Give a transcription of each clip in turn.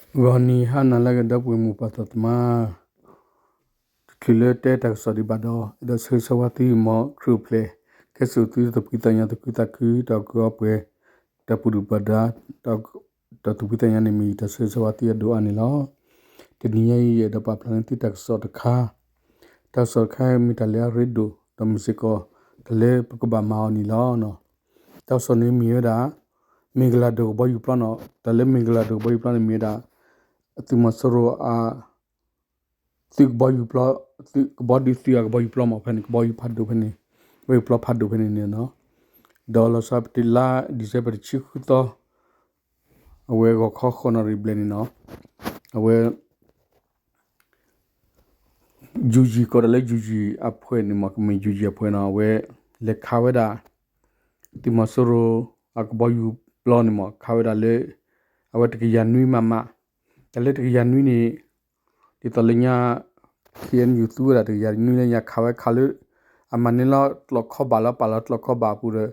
ဂီၤနံၤဟါနၤလၢအဂ့ၤ ဒီပုၢ်ဝဲၢ်မိၢ်ပၢ်သးသမါ, တချုးလၢတဲတၢ်ကစီၣ်ဒံးဘၣ်ဒီး အဲၣ်ဒိးဆၢဂ့ၤဆၢဝါသု မ်ခရံာ်အိၣ်ဖျဲၣ် ကဲစိာ်သုတၢ်သူၣ်ဖှံသးညီ တၢ်ကူၣ်သးခု တၢ်အီၣ်ကူၣ်အီပှဲၤ တၢ်ပူၤဒုၣ်ပာ်ဒါ တၢ်သူၣ်ဖှံသးညီန့ၣ် မ့ၢ်ယတၢ်ဆၢဂ့ၤဆၢဝါသုအဒိၣ်အါန့ၣ်လီၤ. တနံၤညါအံၤ ယအဲၣ်ဒိးပာ်ဖျါန့ၢ်သုတၢ်ကစီၣ်တခါ, တၢ်ကစီၣ်တခါမ့ၢ်တၢ်လၢအရ့ဒိၣ် ဒီးမ့ၢ်စ့ၢ်ကီး တၢ်လၢပကဘၣ်မၤအီၤန့ၣ်လီၤ. တၢ်ကစီၣ်န့ၣ်မ့ၢ်ဝဲဒၣ် မ့ၢ်ကလၤဒိၣ်ကဘီယူၤပျီန့ၣ်, တၢ်လၢမ့ၢ်ကလၤဒိၣ်ကဘီယူၤပျီန့ၣ် မ့ၢ်ဝဲဒၣ် သုးမီၤစိရိၤအ သုးကဘီယူၤပျီ, သုးကဘီဒုးသုးအကဘီယူၤပျီမး ဖဲန့ၣ် ကဘီယူၤဖးဒိၣ်ဖဲန့ၣ်, ကဘီယူၤပျီဖးဒိၣ်ဖဲန့ၣ်န့ၣ်လီၤ. ဒီးလီၤဆီပတ့ၤလါ December တဆံဃုသီ, အဝဲဂီၤခီဃိးနၣ်ရံၣ်ဘျဲၣ်န့ၣ်လီၤ. အဝဲ ယူၤယံၤ ကိးတၢ်လၢယူၤယံၤအဖှဲးန့ၣ်မး ကမ့ၢ်ယူၤယံၤအဖှဲးန့ၣ် အဝဲ လဲၤခးဝဲဒၣ် သုးမီၤစိရိၤအကဘီယူၤပျီန့ၣ်မး ခးဝဲဒၣ်လၢ အဝဲတကယၤနွံ မမ, တၢ်လၢတကယၤနွံန့ၣ် ဒ်သိးလၢညါ ခ့ၣ်အဲၣ်ယူၤ သူဝဲဒၣ်တကယၤနွံလၢညါ ခးဝဲခးလၢ အမၤန့ၢ်လီၤကျိးခီဘၣ်လီၤ ပာ်လီၤကျိးခီဘၣ်အပူၤဒီး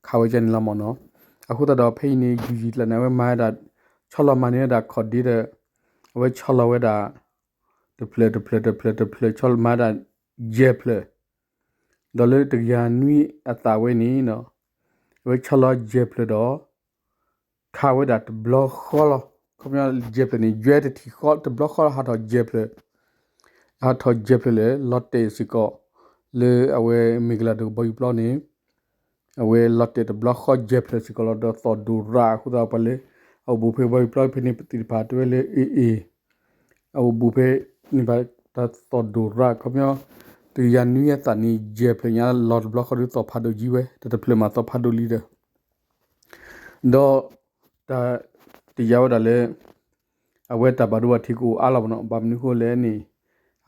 ခးဝဲဒ်န့ၣ်လီၤမးနီၤ. အဃိသတးဒီးဖဲအံၤန့ၣ် ယူၤယံၤကျါန့ၣ် အဝဲမၤဝဲဒၣ် ဆီလီၤမၤန့ၢ်ဝဲဒၣ်ခီၣ်ဒ့ဒီး အဝဲဆီလီၤဝဲဒၣ် တဖျၢၣ်တဖျၢၣ်တဖျၢၣ်တဖျၢၣ် ဆီလီၤမၤဝဲဒၣ် ယဲၢ်ဖျၢၣ်, ဒီးလၢတကယၤနွံအသးဝဲန့ၣ် အဝဲဆီလီၤယဲၢ်ဖျၢၣ်ဒီး ခးဝဲဒၣ်တဘျီဃီလီၤ. ခီပညီယဲၢ်ဖျၢၣ်န့ၣ် ယွဲတထံၣ်ဃီ တဘျီဃီလီၤ ဟးထီၣ်ယဲၢ်ဖျၢၣ်, ဟးထီၣ်ယဲၢ်ဖျၢၣ်လၢ လီၤတဲာ်စ့ၢ်ကီး လၢအဝဲမ့ၢ်ကလၤဒိၣ်ကဘီယူၤပျီန့ၣ် အဝဲလီၤတဲာ်တဘျီဃီယဲၢ်ဖျၢၣ်စ့ၢ်ကီးလီၤ. ဒီးသီၣ်ဒိၣ်ရၣ်အဃိသတး ပှၤလၢ အအိၣ်ဘူးဖဲကဘီယူၤပျီဖဲန့ၣ် ပသ့ၣ်တဖၣ်တဲဝဲလၢ AA အအိၣ်ဘူးဖဲန့ၣ်ဘၣ် တၢ်သီၣ်ဒိၣ်ရၣ် ခီပညီ တကယၤနွံအသးန့ၣ် ယဲၢ်ဖျၢၣ်ညါလီၤတဘျီဃီဒီး သီၣ်ဖးဒိၣ်ကံဝဲ တၢ်တဖျၢၣ်မးသီၣ်ဖးဒိၣ်လံဒီး ဒီး တၢ် တယာ်ဝဲဒၣ်လၢ အဝဲတၢ်ဘၣ်ဒိဘၣ်ထံးကအိၣ်အါလီၤမးနီၤ. ဘၣ်မနုၤအဃိလဲၣ်န့ၣ်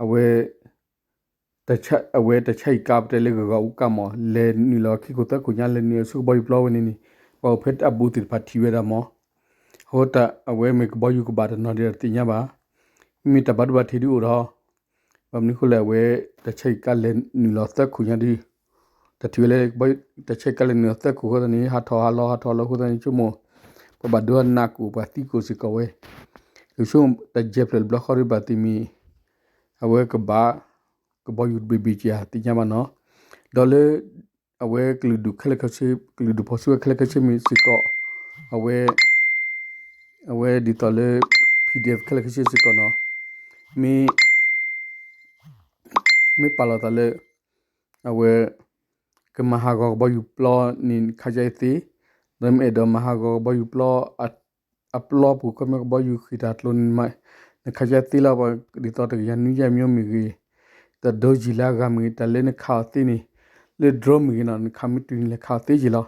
အဝဲ အဝဲတၢ်ဆါဟံၣ်ကါပတဲလၢဂၤဂၤအူကၣ်မး လဲၤနုာ်လီၤခံခိၣ်သၢခိၣ်ညါ လဲၤနုာ်လီၤဆူကဘီယူၤပျီဝဲန့ၣ်န့ၣ် ပှၤအိၣ်ဖဲအဘူးသ့ၣ်တဖၣ်ထံၣ်ဝဲဒၣ်မး. အဃိတၢ်အဝဲမ့ၢ်ကဘီယူၤကဘၣ်တနီၤဒံးတသ့ၣ်ညါဘၣ်. မ့မ့ၢ်တၢ်ဘၣ်ဒိဘၣ်ထံးဒုးအိၣ်ဒီး ဘၣ်မနုၤအဃိလဲၣ် အဝဲတၢ်ဆါဟံၣ်ကါလဲၤနုာ်လီၤသၢခိၣ်ညါဒုး တၢ်ထံၣ်ဝဲလၢ တၢ်ဆါဟံၣ်ကါလဲၤနုာ်လီၤသၢခိၣ်အဃိသတးန့ၣ် ဟးထီၣ်ဟးလီၤ ဟးထီၣ်လီၤအဃိသတးန့ၣ် ဆိကမိၣ် ပှၤဘၣ်ဒိအနးကအိၣ် ပှၤသံကအိၣ်စ့ၢ်ကီးဝဲ ဆိကမိၣ်တၢ်ယဲၢ်ဖျၢၣ်တဘျီဃီဒုးဘၣ်သ့ၣ်မံၤ အဝဲကဘၣ် ကဘီယူၤတဘ့ၣ်ဘ့ၣ်က့ၤဧါ သ့ၣ်ညါဘၣ်နီၤ. ဒီးလၢ အဝဲကလုာ်ဒူၣ်ခဲလၢာ်ခဲဆ့ ကလုာ်ဒူၣ်ဖီၣ်စုဝဲခဲလၢာ်ခဲဆ့မ့ၢ်စ့ၢ်ကီး အဝဲ အဝဲဒ်သိးလၢ PDF ခဲလၢာ်ခဲဆ့စ့ၢ်ကီးနီၤ မ့ၢ် မ့ၢ်ပာ်လီၤသးလၢ အဝဲ ကမၤဟးဂီၤကဘီယူၤပျီန့ၣ် နခးယါအသ့, ဒီးမ့ၢ်အဲၣ်ဒိးမၤဟးဂီၤကဘီယူၤပျီ အပျီပူၤ ခီပညီကဘီယူၤဃ့ၢ်တၢ်ကျိၤန့ၣ် နခးယါသ့လီၤ. ဒ်သိးတကယၤနွံယဲၢ်မံၤမ့ၢ်ဂ့ၤ, ဒီးဒိယံၤလၢအဂၤမ့ၢ်ဂ့ၤ တၢ်လၢနခးအီၤသ့န့ၣ် လၢ drone မ့ၢ်ဂ့ၤနီၤ နခးမ့ၢ်တုၤန့ၣ်လဲၤခးအီၤသ့ယံၤလီၤ.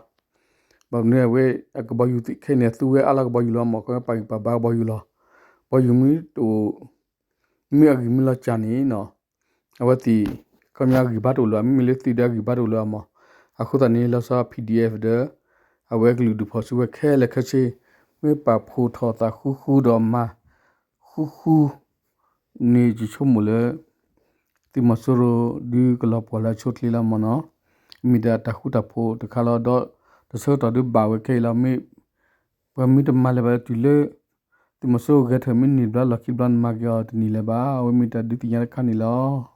ဘၣ်မနုၤအဝဲ အကဘီယူၤခဲအံၤန့ၣ် အသူဝဲအါလီၤကဘီယူၤလီၤမး ခီပညီပာ်ဂံၢ်ပာ်ဘါကဘီယူၤလီၤ. ကဘီယူၤမ့ၢ်တအိၣ် မ့ၢ်အဂံၢ်မ့ၢ်လီၤစၢ်န့ၣ်နီၤ အဝဲသ့ၣ် ခီပညီအဂံၢ်ဘါတအိၣ်လၢၤ မ့မ့ၢ်လၢသုးဒီးအဂံၢ်ဘါတအိၣ်လၢၤမး. အဃိသတးန့ၣ် လီၤဆီ PDF ဒီး အဝဲကလုာ်ဒူၣ်ဖီၣ်စုဝဲခဲလၢာ်ခဲဆ့ မ့ၢ်ပာ်ဖှိၣ်ထီၣ်သးဃုဃုဒီးမၤဃုဃု န့ၣ်ယဆိကမိၣ်လၢ သုးမီၤစိရိၤဒုးကလီၤပှီၢ်လၢအဆိအချ့လီၤမးနီၤ. မ့ၢ်ဒၣ်တၢ်ဃူတၢ်ဖိးတခါလီၤ. ဒီးတၢ်ဆၢကတီၢ်ဒုးဘၣ်ဝဲခဲအံၤလီၤ. မ့ၢ်ပှၤမ့ၢ်တမၤလၢၤဘၣ်တုၤလၢ သုးမီၤစိရိၤဂဲၤထၢၣ်မ့ၢ်န့ၢ်ဘျီလီၢ်ခံဘျီ နမၤက့ၤအီၤတန့ၢ်လၢၤဘၣ်. အဝဲမ့ၢ်တၢ်ဒုးသ့ၣ်ညါတခါန့ၣ်လီၤ.